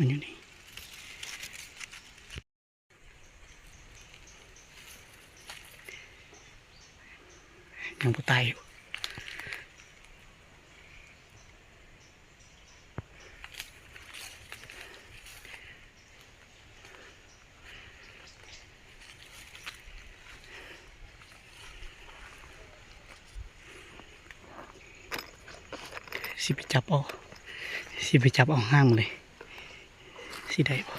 ມັນຢູ່ນີ້ ຍັງບໍ່ຕາຍຢູ່. ຊິໄປຈັບເອົາ ຊິໄປຈັບເອົາຫາງເລີຍ ຊິໄດ້ບໍ່?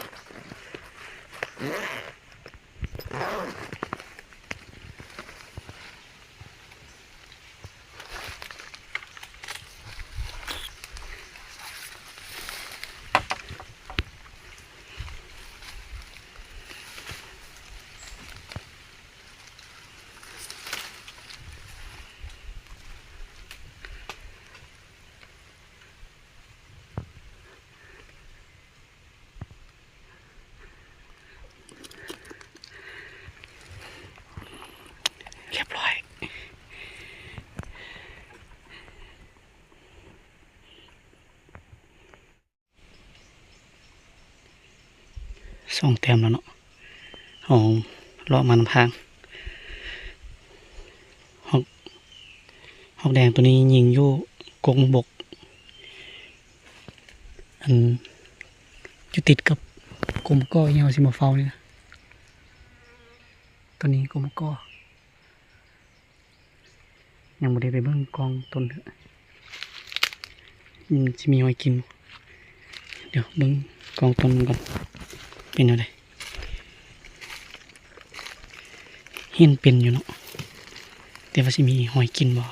ຮຽບຮ້ອຍ. ສອງແຕ້ມແລ້ວເນາະ ເຮົາເລາະມານຳທາງ. ຮອກ ຮອກແດງໂຕນີ້ຍິງຢູ່ກົກໝາກບົກ ອັນຢູ່ຕິດກັບກົກໝາກກໍທີ່ເຮົາຊິມາເຝົ້ານີ້ນະ. ໂຕນີ້ກົກໝາກກໍ ຍັງບໍ່ໄດ້ໄປເບິ່ງກ້ອງຕົ້ນເທື່ອ ມັນຊິມີຮອຍກິນບໍ່? ດຽວເບິ່ງກ້ອງຕົ້ນມັນກ່ອນ ເປັນແນວໃດ? ເຫັນເປັນຢູ່ເນາະ ແຕ່ວ່າຊິມີຮອຍກິນບໍ່?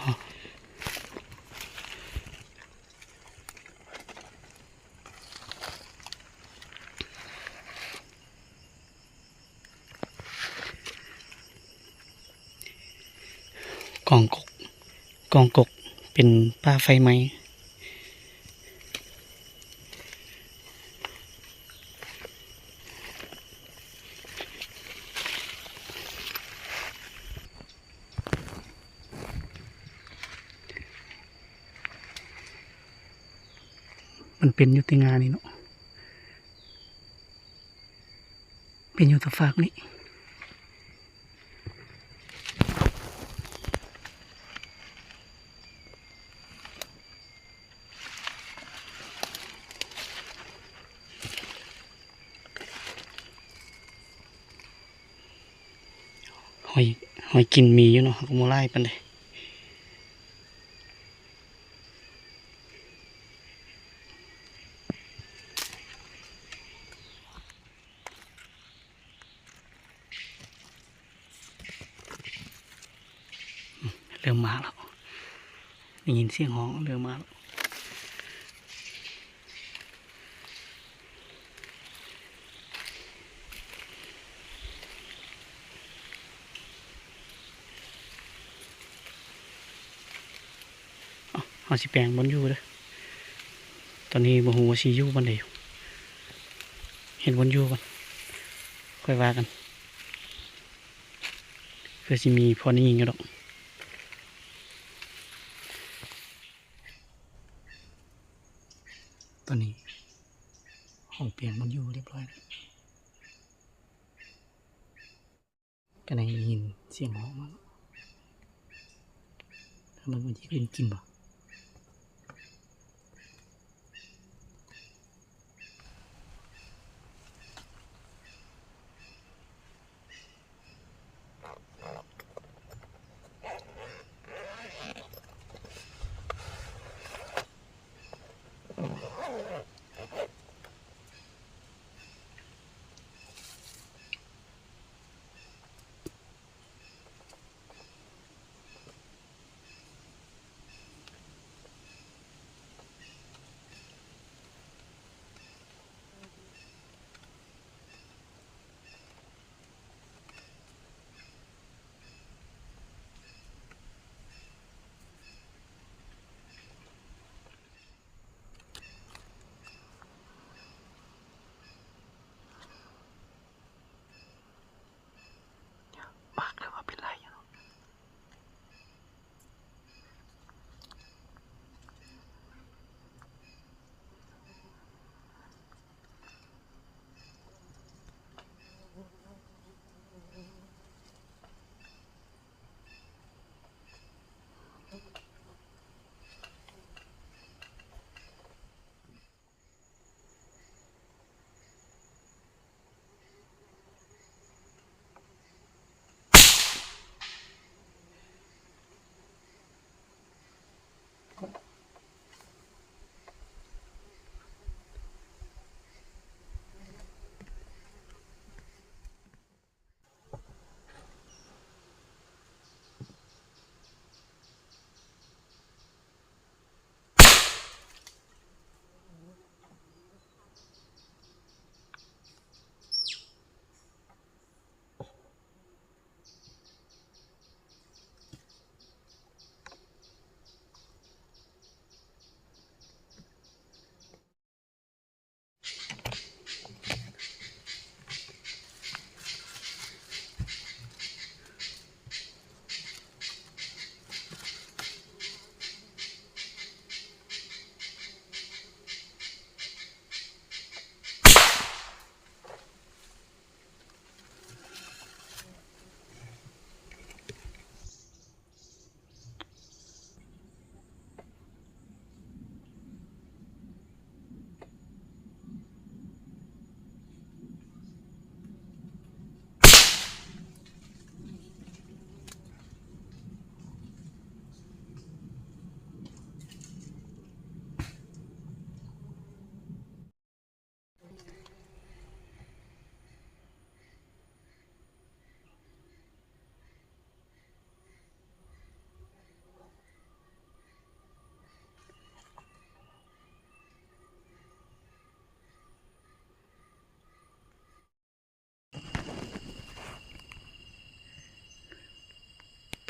ກອງກົກ ກອງກົກເປັນປ່າໄຟໄໝ້. ມັນເປັນຢູ່ແຕ່ງ່ານີ້ເນາະ ເປັນຢູ່ແຕ່ຟາກນີ້. ຮອຍ ຮອຍກິນມີຢູ່ເນາະ ຫາກບໍ່ຫຼາຍປານໃດ. ເລີ່ມມາແລ້ວ ໄດ້ຍິນສຽງຮ້ອງ ເລີ່ມມາແລ້ວ. ເຮົາຊິແປງບ່ອນຢູ່ເດີ ຕອນນີ້ບໍ່ຮູ້ວ່າຊິຢູ່ບ່ອນໃດຢູ່ ເຮັດບ່ອນຢູ່ກ່ອນ ຄ່ອຍວ່າກັນ ເພື່ອຊິມີພໍໄດ້ຍິງຢູ່ດອກ. ຕອນນີ້ເຮົາແປງບ່ອນຢູ່ຮຽບຮ້ອຍແລ້ວ. ກະໄດ້ຍິນສຽງຮ້ອງມາ ຖ້າມັນຊິຂຶ້ນກິນບໍ່? ເ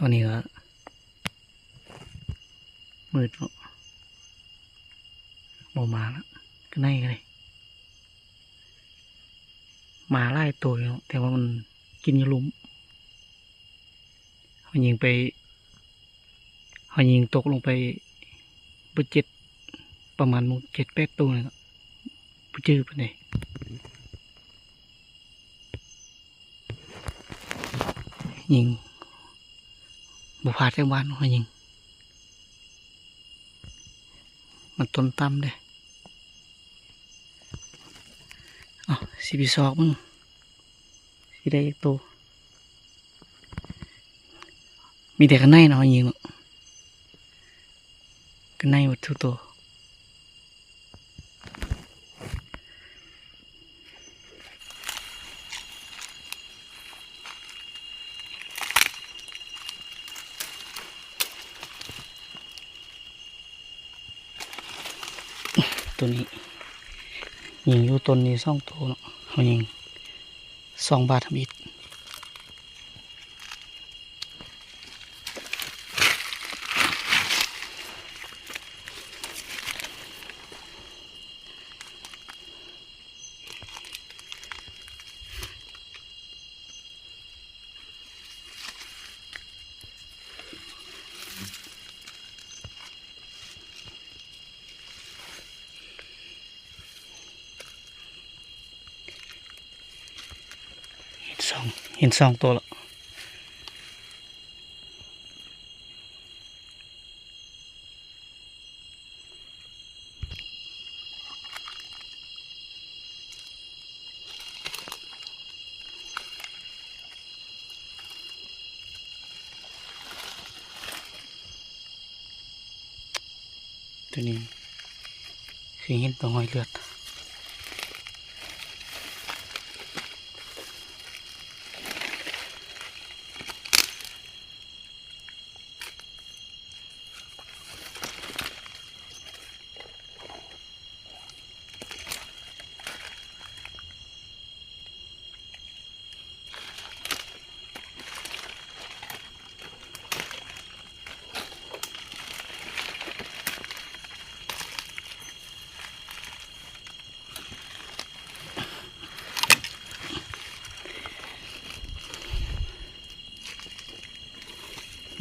ຕອນນີ້ກໍມືດເນາະ ບໍ່ມາລະ. ກະໄນກໍໄດ້ ມາຫຼາຍໂຕຢູ່ເນາະ ແຕ່ວ່າມັນກິນຢູ່ລຸ່ມ. ເຮົາຍິງໄປ ເຮົາຍິງຕົກລົງໄປເບີເຈັດ ປະມານໝູ່ເຈັດແປດໂຕນີ້ລະ ບໍ່ຈື່ປານໃດ. ຍິງບໍ່ພາດຈັກບາດເນາະ ຍິງ ມັນຕົ້ນຕ່ຳເດ້. ເອົາ ຊິໄປຊອກເບິ່ງ ຊິໄດ້ຈັກໂຕ. ມີແຕ່ກະໄນເນາະ ຍິງເນາະ ກະໄນໝົດທຸກໂຕ. ໂຕນີ້ ຍິງຢູ່ຕົ້ນນີ້ສອງໂຕເນາະ ເຮົາຍິງສອງບາດທຳອິດ. ເຫັນສອງ ເຫັນສອງໂຕລະ. ໂຕນີ້ຄືເຫັນແຕ່ຮອຍເລືອດ.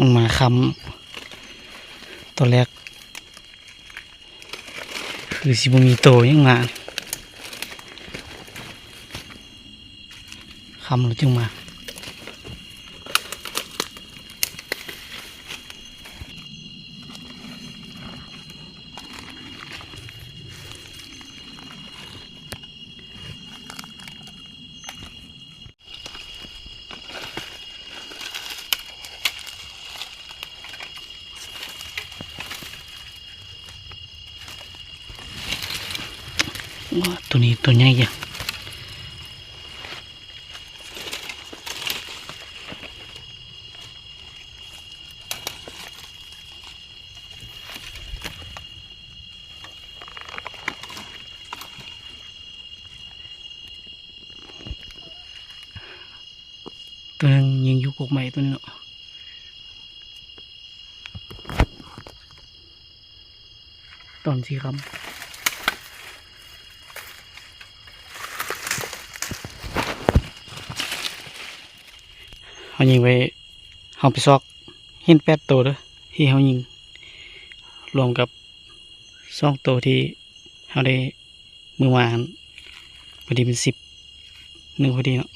ມັນມາຄ່ຳ ຕອນແລກຄືຊິບໍ່ມີໂຕຫຍັງມາ ຄ່ຳແລ້ວຈຶ່ງມາ. ໂອ້ ໂຕນີ້ໂຕໃຫຍ່ຢູ່. ໂຕໜຶ່ງຍິງຢູ່ກົກໄມ້ໂຕນີ້ເນາະ ຕອນສີ່ຄ່ຳ. ເຮົາຍິງໄປ ເຮົາໄປຊອກເຫັນແປດໂຕເດີ ທີ່ເຮົາຍິງ ລວມກັບສອງໂຕທີ່ເຮົາໄດ້ມື້ວານຫັ້ນ ພໍດີເປັນສິບໜຶ່ງພໍດີເນາະ.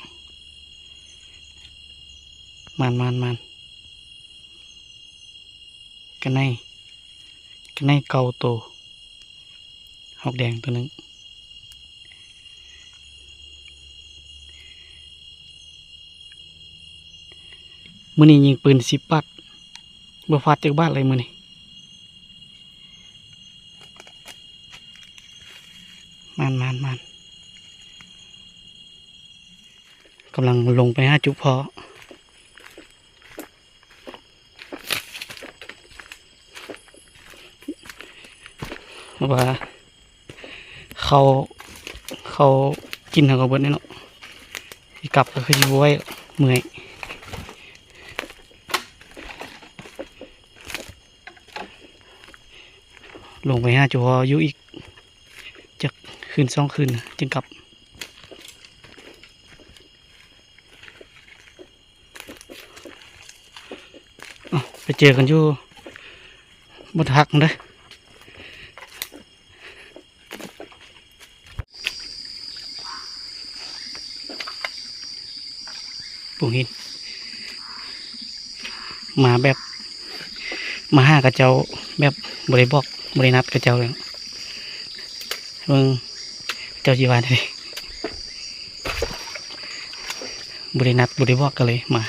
ມານ ມານ ມານ ກະໄນ ກະໄນເກົ້າໂຕ ຮອກແດງໂຕໜຶ່ງ. ມື້ນີ້ຍິງປືນສິບບາດ ບໍ່ພາດຈັກບາດເລີຍມື້ນີ້. ມານ ມານ ມານ. ກຳລັງລົງໄປຫາຈຸເພາະ ເພາະວ່າເຂົ້າ ເຂົ້າກິນເຮົາກໍເບິດແລ້ວເນາະ ຊິກັບກໍຄືຊິບໍ່ໄຫວ ເມື່ອຍ. ລົງໄປຫາເຈົ້າພໍ່ຢູ່ອີກຈັກຄືນສອງຄືນຈຶ່ງກັບ. ເອົ້າ ໄປເຈີກັນຢູ່ບ່ອນຮັກເດີ. ປູຫີນ ມາແບບ ມາຫາເຂົາເຈົ້າແບບບໍ່ໄດ້ບອກບໍ່ໄດ້ນັດເຂົາເຈົ້າເລີຍ. ເບິ່ງເຂົາເຈົ້າຊິວ່າແນວໃດ. ບໍ່ໄດ້ນັດບໍ່ໄດ້ບອກກັນເລີຍມາ.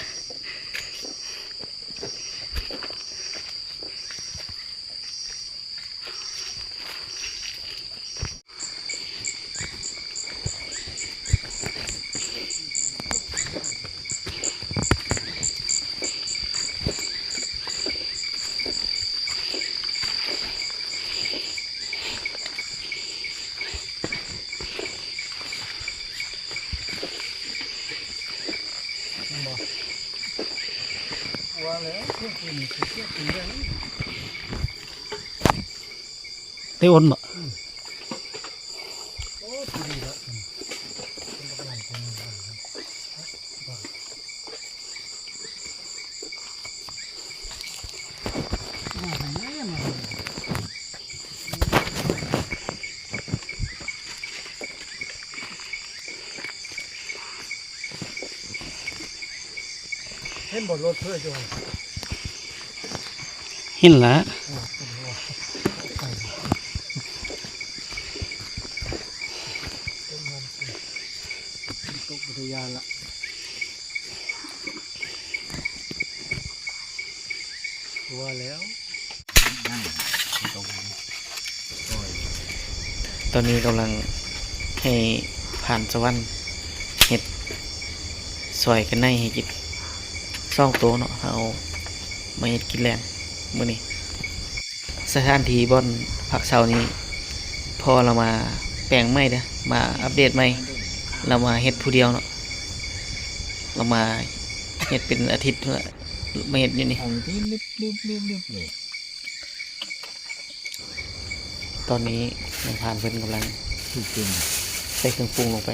ວ່າແລ້ວພວກນີ້ຊິເກັບເປັນເລື່ອງ ໄດ້ອົນບໍ່? ອືມ ໂອ້ ພໍດີລະ ເຫັນບໍ່ ລົດເພື່ອຢູ່ຫັ້ນ ເຫັນລະ ຕົກອຸທະຍານລະ ວ່າແລ້ວ. ຕອນນີ້ກຳລັງໃຫ້ພານສະຫວັນເຮັດ ຊອຍກັນໄນໃຫ້ກິນສອງໂຕເນາະ ເຮົາມາເຮັດກິນແລງມື້ນີ້. ສະຖານທີ່ບ່ອນພັກເຊົານີ້ ພໍ່ລາວມາແປງໃໝ່ເດີ ມາອັບເດດໃໝ່ ລາວມາເຮັດຜູ້ດຽວເນາະ ລາວມາເຮັດເປັນອາທິດພຸ້ນລະ ມາເຮັດຢູ່ນີ້. ຕອນນີ້ນາຍພານເພິ່ນກຳລັງ ໃສ່ເຄື່ອງປຸງລົງໄປ.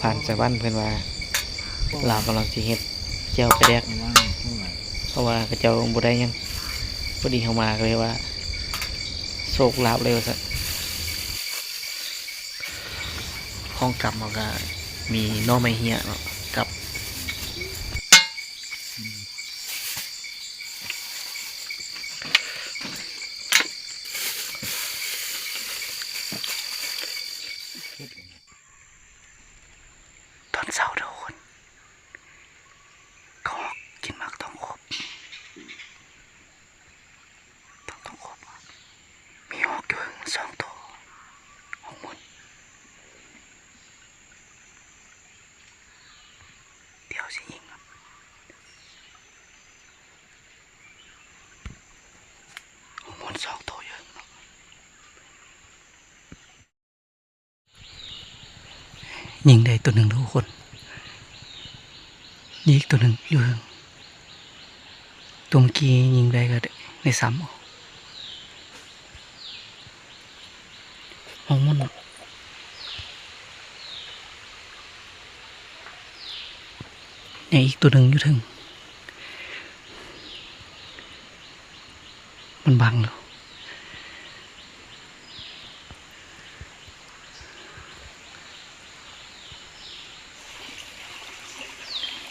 ພານສະຫວັນເພິ່ນວ່າ ລາວກຳລັງຊິເຮັດແຈ່ວປາແດກ ເພາະວ່າເຂົາເຈົ້າບໍ່ໄດ້ຫຍັງ ພໍດີເຮົາມາກໍເລີຍວ່າ ໂຊກລາບເລີຍວ່າຊັ້ນ. ຂອງກັບເຮົາກະມີໜໍ່ໄມ້ເຫ້ຍເນາະ ກັບ ຕອນເຊົ້າທຸກຄົນ ເຂົາອອກກິນໝາກທອງໂຂບ. ຕ້ອງ ຕ້ອງຄົບ ມີຮອກຢູ່ເທິງສອງໂຕ ຮອກມົນ ດຽວຊິຍິງ ຮອກມົນສອງໂຕຢູ່ເທິງເນາະ. ຍິງໄດ້ໂຕໜຶ່ງທຸກຄົນ ມີອີກໂຕໜຶ່ງຢູ່ເທິງ ໂຕເມື່ອກີ້ຍິງໄດ້ກໍໄດ້ຊ້ຳ ຮອກມົນ ຍັງອີກໂຕໜຶ່ງຢູ່ເທິງ ມັນບັງຢູ່.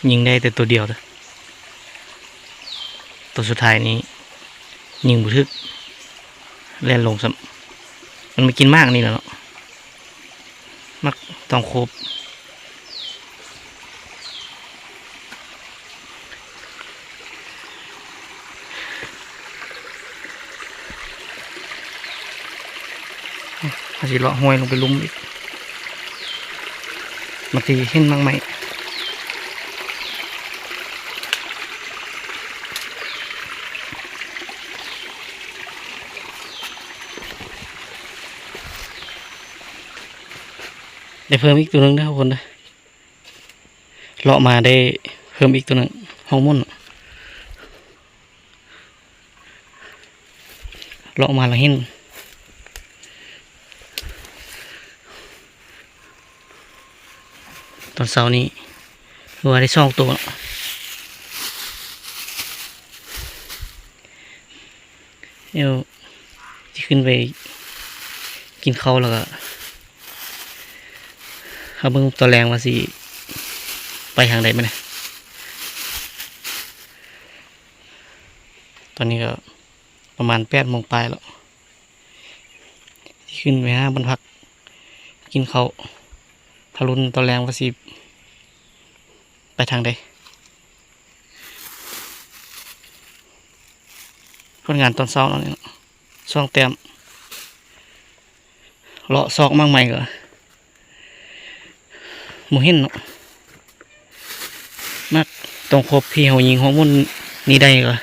ຍິງໄດ້ແຕ່ໂຕດຽວເດີ ໂຕສຸດທ້າຍນີ້ຍິງບໍ່ຖືກ ແລ່ນລົງຊ້ຳ ມັນມາກິນໝາກນີ້ແຫຼະເນາະ ໝາກທອງໂຂບ. ເຮົາຊິເລາະຫ້ວຍລົງໄປລຸ່ມອີກ ບາງທີເຫັນໝາກໄມ້ ໄດ້ເພີ່ມອີກໂຕໜຶ່ງເດີທຸກຄົນເດີ. ເລາະມາໄດ້ເພີ່ມອີກໂຕໜຶ່ງ ຮອກມົນ. ເລາະມາແລ້ວເຫັນ ຕອນເຊົ້ານີ້ ຄືວ່າໄດ້ສອງໂຕເນາະ. ດຽວຊິຂຶ້ນໄປກິນເຂົ້າ ແລ້ວກະຫາເບິ່ງຕອນແລງວ່າຊິໄປທາງໃດມື້ນີ້. ຕອນນີ້ກະປະມານແປດໂມງປາຍແລ້ວ. ຊິຂຶ້ນໄປຫາບ່ອນພັກກິນເຂົ້າ ຖ້າລຸ້ນຕອນແລງວ່າຊິໄປທາງໃດ. ຜົນງານຕອນເຊົ້າເນາະ ນີ້ເນາະ ສອງແຕ້ມ. ເລາະຊອກໝາກໄມ້ກໍ ບໍ່ເຫັນເນາະ. ໝາກຕ້ອງຄົບທີ່ເຮົາຍິງຮອກໝຸ່ນນີ້ໄດ້ກໍ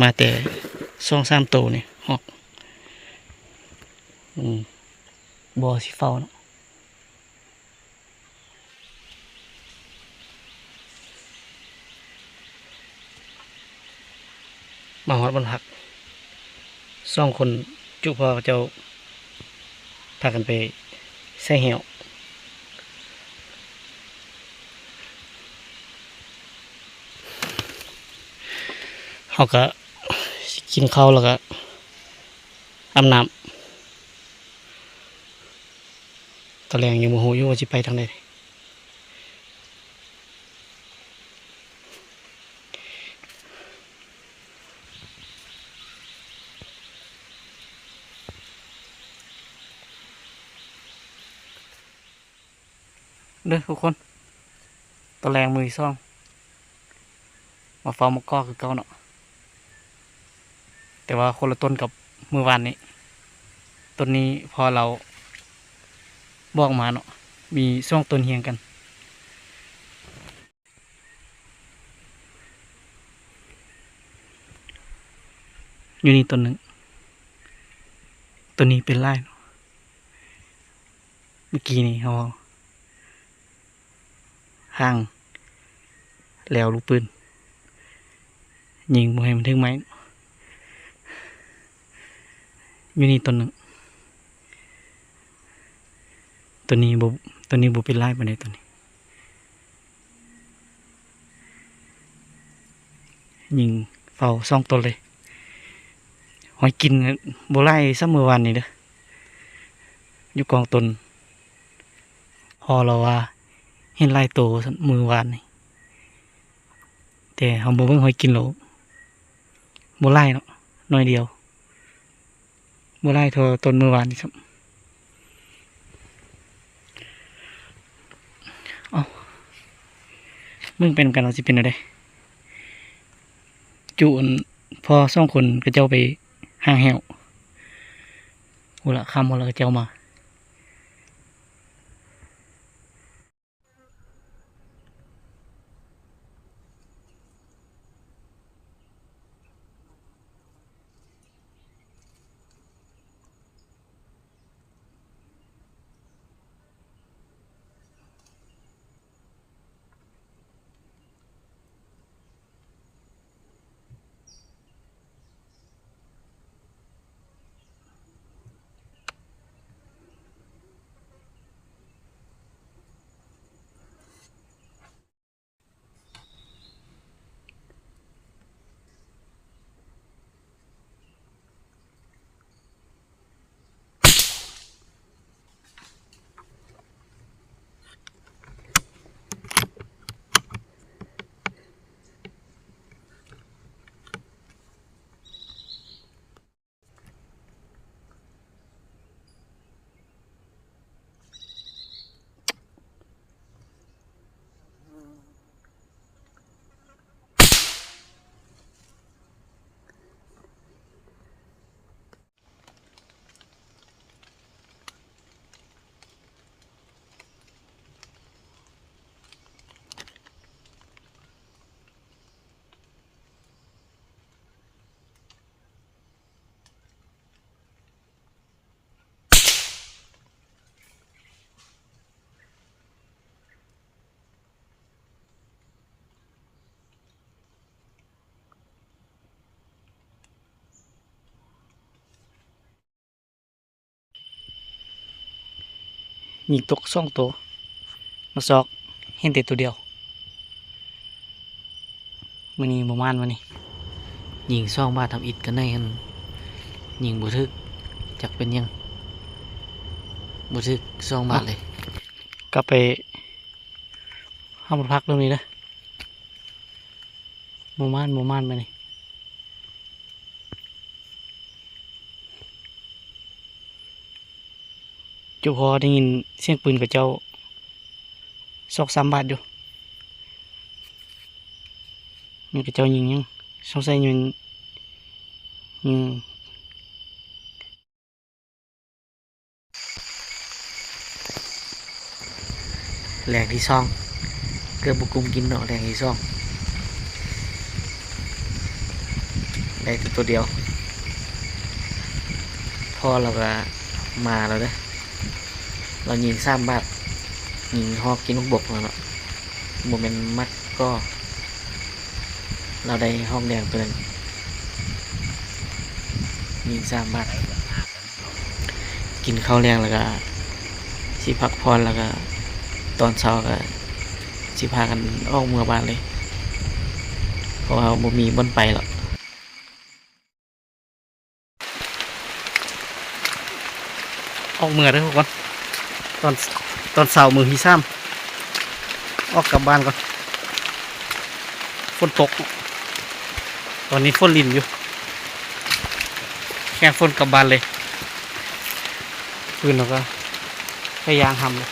ມາແຕ່ສອງສາມໂຕນີ້ຮອກ. ອືມ ບໍ່ຊິເຝົ້າເນາະ. ມາຮອດບ່ອນພັກ ສອງຄົນຈຸພໍ່ເຂົາເຈົ້າພາກັນໄປໃສ່ແຮ້ວ. ເຮົາກະກິນເຂົ້າແລ້ວກະອາບນ້ຳ. ຕອນແລງຍັງບໍ່ຮູ້ຢູ່ວ່າຊິໄປທາງໃດ. ເດີທຸກຄົນ ຕອນແລງມື້ທີສອງ ມາເຝົ້າໝາກກອກຄືເກົ່າເນາະ ແຕ່ວ່າຄົນລະຕົ້ນກັບມື້ວານນີ້. ຕົ້ນນີ້ພໍ່ລາວບອກມາເນາະ ມີສອງຕົ້ນຮຽງກັນ. ຢູ່ນີ້ຕົ້ນໜຶ່ງ ຕົ້ນນີ້ເປັນຫຼາຍເນາະ. ເມື່ອກີ້ນີ້ເຮົາຫາງແລ້ວລູກປືນ ຍິງບໍ່ໃຫ້ມັນຖືກໄມ້. ຢູ່ນີ້ຕົ້ນໜຶ່ງ ໂຕນີ້ບໍ່ ໂຕນີ້ບໍ່ເປັນຫຼາຍປານໃດ ໂຕນີ້. ຍິງເຝົ້າສອງໂຕເລີຍ. ຮອຍກິນບໍ່ຫຼາຍສ່ຳມື້ວານນີ້ເດີ້ ຢູ່ກອງຕົ້ນ. ພໍ່ລາວວ່າເຫັນຫຼາຍໂຕວ່າຊັ້ນມື້ວານນີ້ ແຕ່ເຮົາບໍ່ເບິ່ງຮອຍກິນແລ້ວ ບໍ່ຫຼາຍເນາະ ໜ້ອຍດຽວ. ບໍ່ຫຼາຍເທົ່າຕົ້ນມື້ວານນີ້ຊ້ຳ. ເອົ້າ ເບິ່ງໄປນຳກັນວ່າຊິເປັນແນວໃດ. ຈຸອັນພໍ່ສອງຄົນເຂົາເຈົ້າໄປຫາແຮ້ວ ໂອ້ລະ ຄ່ຳແລ້ວເຂົາເຈົ້າມາ. ເ ຍິງຕົກສອງໂຕ ມາຊອກ ເຫັນແຕ່ໂຕດຽວ. ມື້ນີ້ບໍ່ໝານ ມື້ນີ້ຍິງສອງບາດທຳອິດກັນໄດ້ຫັ້ນ ຍິງບໍ່ຖືກ ຈັກເປັນຫຍັງ ບໍ່ຖືກສອງບາດເລີຍ. ກັບໄປຫາໝົດພັກເລື່ອງນີ້ເດີ ບໍ່ໝານ ບໍ່ໝານມື້ນີ້. ຈຸພໍໄດ້ຍິນສຽງປືນເຂົາເຈົ້າຊອກສາມບາດຢູ່ ແມ່ນເຂົາເຈົ້າຍິງຫຍັງ ສົງໄສແມ່ນຍິງ. ແລງທີສອງ ເກືອບບໍ່ກຸ້ມກິນເນາະ ແລງທີສອງ ໄດ້ແຕ່ໂຕດຽວ. ພໍລາວກະມາແລ້ວເດີ ລາວຍິງສາມບາດ ຍິງຮອກກິນໝາກບົກແລ້ວເນາະ ບໍ່ແມ່ນໝາກກໍ ລາວໄດ້ຮອກແດງໂຕໜຶ່ງ ຍິງສາມບາດ. ກິນເຂົ້າແລງແລ້ວກະຊິພັກຜ່ອນ ແລ້ວກະຕອນເຊົ້າກະຊິພາກັນອອກເມືອບ້ານເລີຍ ເພາະວ່າບໍ່ມີບ່ອນໄປແລ້ວ. ອອກເມືອເດີທຸກຄົນ ຕອນ ຕອນເຊົ້າມື້ທີສາມ ອອກກັບບ້ານກ່ອນ. ຝົນຕົກ ຕອນນີ້ຝົນລິນຢູ່ ແຂ່ງຝົນກັບບ້ານເລີຍ. ປືນເຮົາກະໄປຢ່າງຫຳເລີຍ